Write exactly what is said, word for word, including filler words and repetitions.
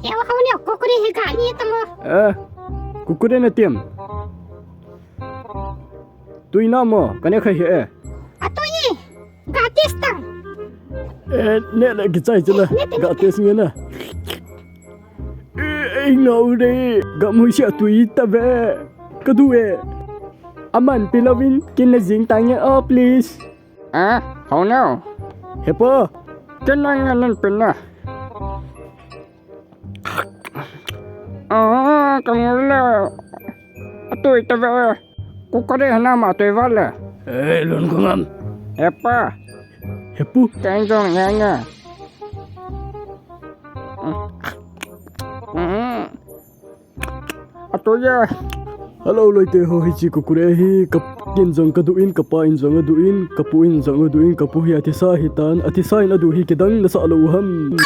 Heo hao ne, kurkure hi ga ni tamo. Eh, kurkure na tim. Tui na mo, ka ne khai he. A tui, ga test tang. Eh, ne le kichai chila, ga test nge na. Eh, eh, ngau de, ga mui sia tui ta ve. Ka du e. Aman pilovin, kin na jing tang e, oh, please. Ah, how now? Hepa. Ken nang ngan pen na. Ah, ka ngol le. Atui ta ve. Kurkure hana ma tui va le. Eh, lun ko ngam. Hepa. Hepu. Ken jong nga nga. Mm. Atoya. Hello, loite ho, hichi kurkure hi ka kin jong ka du in, ka pa in jong a du in, ka pu in jong a du in, ka pu hi athisa hi tan, athisa in a du hi kidang na sa lo ham.